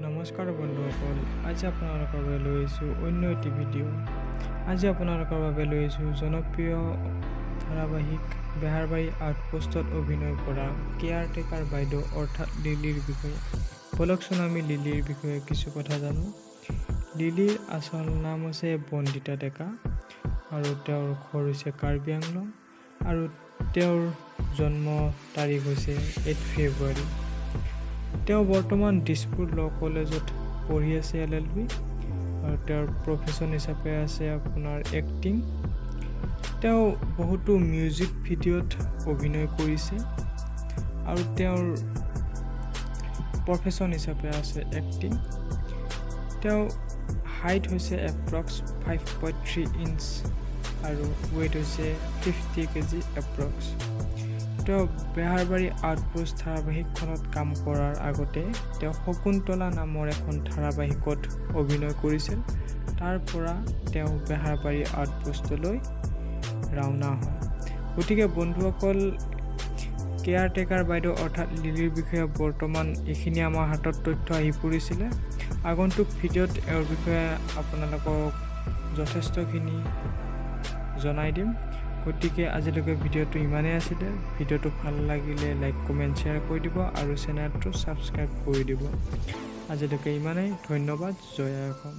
নমস্কাৰ বন্ধুসকল, আজি আপোনালোকৰ বাবে লৈ আহিছোঁ অন্য এটি ভিডিঅ'। আজি আপোনালোকৰ বাবে লৈ আহিছোঁ জনপ্ৰিয় ধাৰাবাহিক বেহাৰবাৰী আউটপোষ্টত অভিনয় কৰা কেয়াৰটেকাৰ বাইদেউ অৰ্থাৎ লিলিৰ বিষয়ে। ব'লকচোন, আমি লিলিৰ বিষয়ে কিছু কথা জানো। লিলিৰ আচল নাম হৈছে বন্দিতা ডেকা আৰু তেওঁৰ ঘৰ হৈছে কাৰ্বি আংলং আৰু তেওঁৰ জন্ম তাৰিখ হৈছে 8 ফেব্ৰুৱাৰী। তেওঁ বৰ্তমান দিছপুৰ ল' কলেজত পঢ়ি আছে এলএলবি আৰু তেওঁৰ প্ৰফেশ্যন হিচাপে আছে আপোনাৰ এক্টিং। তেওঁ বহুতো মিউজিক ভিডিঅ'ত অভিনয় কৰিছে আৰু তেওঁৰ প্ৰফেশ্যন হিচাপে আছে এক্টিং। তেওঁ হাইট হৈছে এপ্ৰক্স 5.3 ইঞ্চ আৰু ৱেইট হৈছে 50 কেজি এপ্ৰক্স। তেওঁ বেহাৰবাৰী আউটপোষ্ট ধাৰাবাহিকখনত কাম কৰাৰ আগতে তেওঁ শকুন্তলা নামৰ এখন ধাৰাবাহিকত অভিনয় কৰিছিল। তাৰ পৰা তেওঁ বেহাৰবাৰী আউটপোষ্টলৈ ৰাওনা হয়। গতিকে বন্ধুসকল, কেয়াৰটেকাৰ বাইদেউ অৰ্থাৎ লিলিৰ বিষয়ে বৰ্তমান এইখিনি আমাৰ হাতত তথ্য আহি পৰিছিলে। আগন্তুক ভিডিঅ'ত এওঁৰ বিষয়ে আপোনালোকক যথেষ্টখিনি জনাই দিম। গতিকে আজিলৈকে ভিডিঅ'টো ইমানেই আছিলে। ভিডিঅ'টো ভাল লাগিলে লাইক, কমেণ্ট, শ্বেয়াৰ কৰি দিব আৰু চেনেলটো ছাবস্ক্ৰাইব কৰি দিব। আজিলৈকে ইমানেই, ধন্যবাদ। জয় আই অসম।